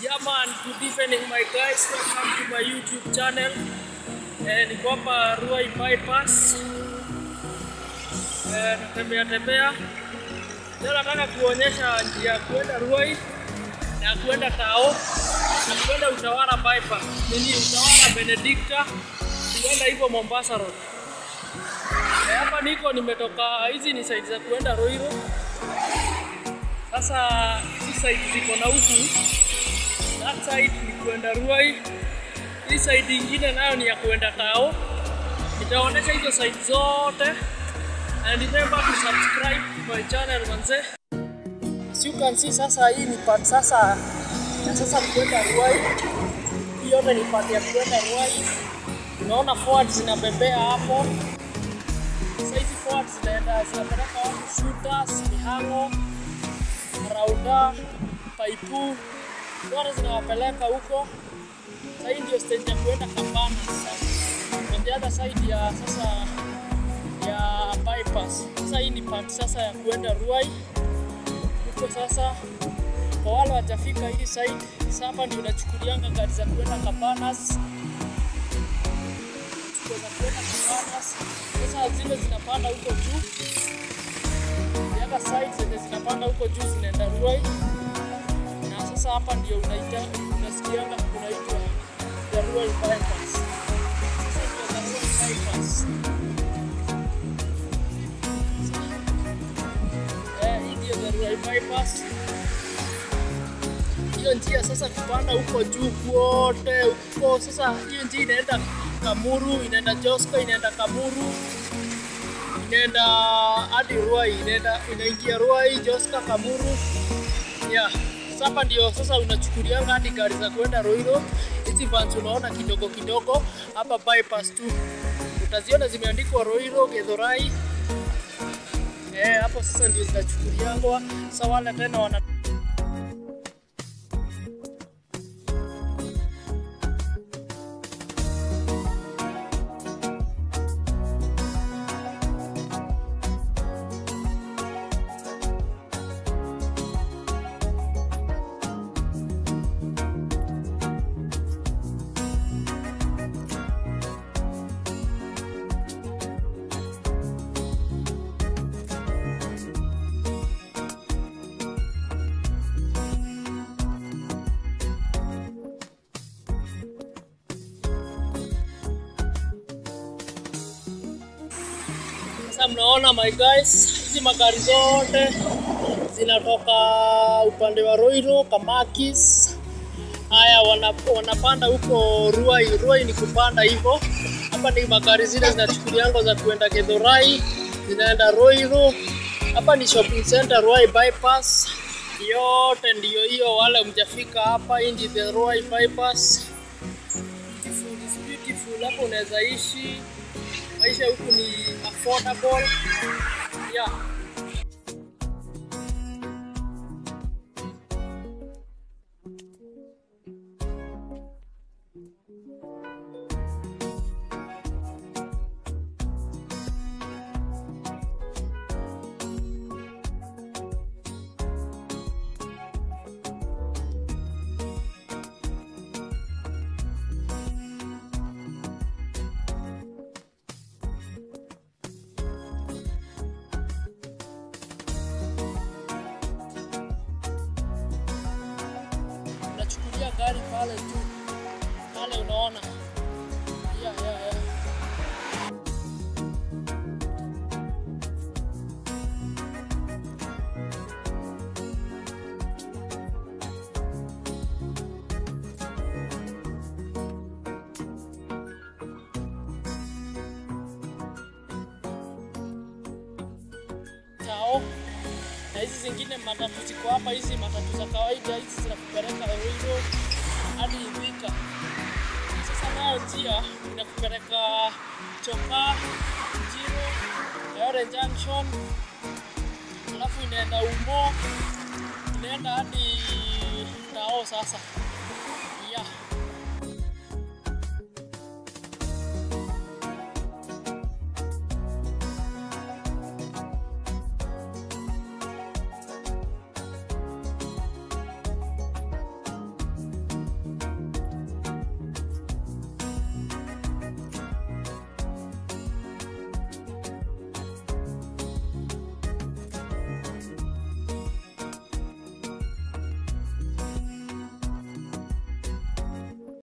Yeah man, good evening my guys, welcome to my YouTube channel. Niko hapa Ruai Bypass. Natembea tembea. Leo nataka kuonyesha njia ya kuenda Ruai na kuenda Tao na kuenda Utawala Bypass. Nini Utawala Benedicta, kuenda hivyo Mombasa Road. Hapa niko nimetoka, hizi ni side za kuenda Ruiru. Sasa hizi side ziko na huku. That side ni kuenda Ruai. Hii side ingine nayo ni ya kuenda Tao. Nitaonyesha hizo side zote. And remember to subscribe to my channel manze. As you can see, sasa hii ni part sasa ya sasa kuenda Ruai. Hii yote ni part ya kuenda Ruai. Unaona forward zinabebea hapo. Sasa hizi forward zinaenda zinapeleka watu Shooters, Mihango, Rauda, Paipu. Zote zinawapeleka huko. Sasa hii ndio stage ya kuenda Kampana sasa. On the other side ya sasa ya bypass. Sasa hii ni part sasa ya kuenda Ruai. Huko sasa kwa wale wajafika hii side, sasa hapa ndio unachukulianga gari za kuenda Kabanas. Chukua za kuenda Kabanas. Sasa zile zinapanda huko juu. The other side zenye zinapanda huko juu zinaenda Ruai. Na sasa hapa ndio unaita unasikianga kunaitwa the Ruai Bypass. Sasa ndio the Ruai Bypass. Hii ndio the Ruai Bypass. Hiyo njia sasa kupanda huko juu kote huko. Sasa hiyo njia inaenda Kamuru, inaenda Joska, inaenda Kamuru, inaenda hadi Ruai, inaenda inaingia Ruai, Joska, Kamuru. Yeah. Sasa hapa ndio sasa unachukulianga hadi gari za kuenda Ruiru. Hizi vans unaona kidogo kidogo hapa bypass tu. Utaziona zimeandikwa Ruiru, Githurai. Hapo sasa ndio zinachukuliangwa. Sasa wale tena wana Sasa mnaona my guys, hizi magari zote zinatoka upande wa Ruiru, Kamakis. Haya wanapanda huko Ruai. Ruai ni kupanda hivyo. Hapa ni magari zile zinachukuliangwa za kuenda Githurai, zinaenda Ruiru. Hapa ni shopping center Ruai Bypass. Yote ndio hiyo, wale mjafika hapa, hii ndio the Ruai Bypass. Beautiful, it's beautiful. Hapo unaweza ishi. Maisha huku ni affordable. Yeah. Unachukulia gari pale tu. Pale unaona. Yeah, yeah, yeah. Tao. Na hizi zingine matatu ziko hapa, hizi matatu za kawaida hizi zinakupeleka Ruiru hadi Thika. Sasa nayo njia inakupeleka Choka, Njiro, Kayole Junction, alafu inaenda Umo, inaenda hadi Tao sasa. Yeah.